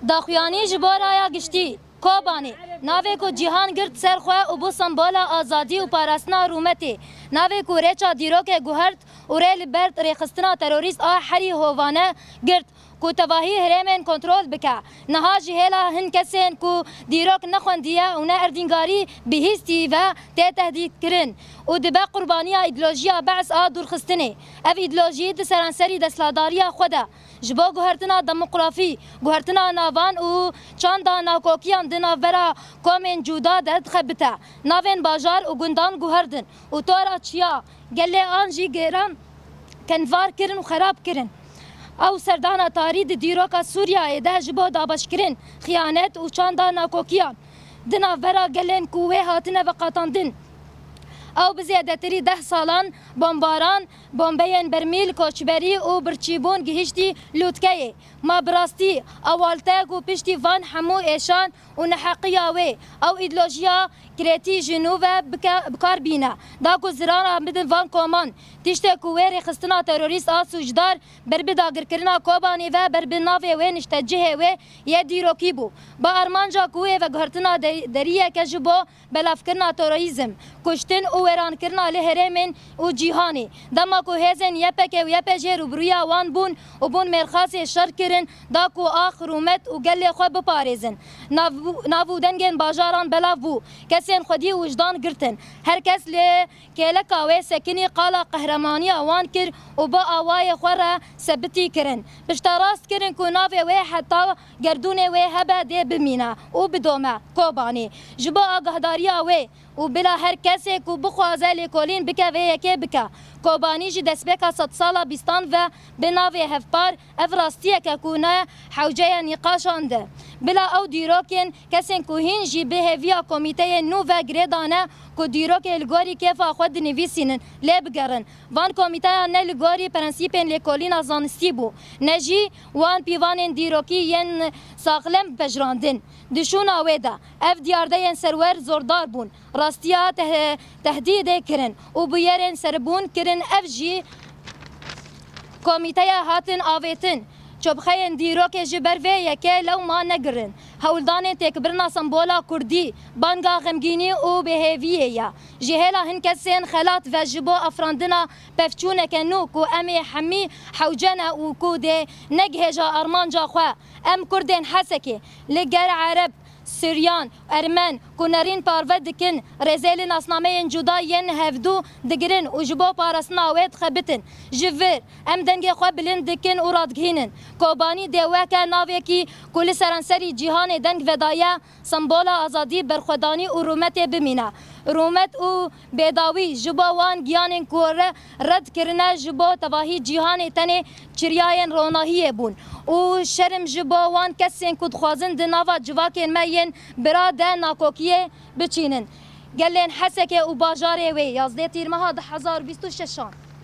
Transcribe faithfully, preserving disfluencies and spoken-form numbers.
Daxuyanî ji bo raya giştî. Kobanê, navê ku cîhan girt ser xwe û bû sembola azadî û parastina rûmetê. Navê ku rêça dîrokê guhert û rê li ber rêxistina terorîst a herî hovane girt ku tevahî herêmên kontrol bike. Niha jî hêla hin kesên ku dîrok nexwendiye û ne erdîngarî bihîstî ve tê tehdîtkirin û dibe qurbaniya îdeolojiya Be's a dûrxistinê. Ev îdeolojî di seranserî desthilatdariya xwe de ji bo guhertina demografî, guhertina navan û çanda nakokiyan di navbera komên cuda de dixebite. Navên bajar û gundan guherdin û tora çiya gelê an jî gêran kenvar kirin û xerab kirin. Ew serdana tarî di dîroka Sûriyeyê de ji bo dabeşkirin, xiyanet û çanda nakokiyan di navbera gelên ku wê hatine veqetandin. Ew bi zêdetirî deh salan bombaran, bombeyên bermîl, koçberî û birçîbûn gihiştî lûtkeyê. Ma bi rastî ewalte ku piştî van hemû êşan û neheqiya wê, ew îdeolojiya kiretî ji nû ve bike, bi kar bîne, da ku zirara bidin van koman. Tiştê ku wê rêxistina terorîst a sûcdar ber bi dagirkirina Kobanê ve ber bi navê wê niştecihê wê yê dîrokî bû. Bi armanca ku wê veguhertina de-, deriyeke ji bo belavkirina terorîzm, kuştin û wêrankirina li herêmên û cîhanê. Dema ku hêzên Y P G û Y P G rûbirûya wan bûn û bûn mêrxasê şer kirin, da ku ax, rûmet û gelê xwe biparêzin. Nav, nav û dengên bajaran belav bû. Kesên xwedî û wijdan girtin. Her kes li kêleka wê sekinî, qala qehremanîya wan kir û bi awayê xwe re sebitî kirin. Pişterast kirin ku navê wê heta gerdûnê wê hebe dê bimîne û bidome Kobanê. Ji bo agahdariya wê û bila her kesê ku bixwaze lêkolîn bike vê yekê bike. Kobanî ji destpêka sedsala bîstan ve bi navê hevpar, ev rastiyeke ku ne hewceya nîqaşan de. Bila ew dîrokên kesên ku hîn jî bi hêviya komîteyên nû ve girê dane ku dîrokê li gorî kêfa xwe dinivîsînin, lê bigerin. Van komîteya ne li gorî prensîpên lêkolîna zanistî bû, ne jî wan pîvanên dîrokî yên saxlem pejirandin. Di şûna wê de, ev diyardeyên serwer zordar bûn. Rastiya teh-, tehdîdê kirin û bûyerên serbûn kirin. Ev jî komîteya hatin avêtin. Çopxeyên dîrokê ji ber vê yekê lewma negirin. Hewldanên têkbirina sembola kurdî, banga xemgînî û bêhêviyê ye. Ji hêla hin kesên xelat ve ji bo afirandina pevçûneke nû ku em ê hemî hewce ne û ku dê negihêja armanca xwe. Em kurdên Hesekê li gel Ereb, Suryan, Ermen ku nerîn parve dikin, rêzê li nasnameyên cuda yên hevdû digirin û ji bo parastina wê dixebitin. Ji vir, em dengê xwe bilind dikin û radigihînin. Kobanî dê weke navekî ku li seranserî cîhanê deng vedaye, sembola azadî, berxwedanî û rûmetê bimîne. Rûmet û bêdawî ji bo wan giyanên ku re-, red kirine, ji bo tevahî cîhanê tenê çiryayên ronahiyê bûn û şerm ji bo wan kesên ku dixwazin di nava civakên me yên bira de nakokiyê biçînin. Gelên Hesekê û bajarê wê, yazdeh Tîrmeha du hezar û bîst û şeşan.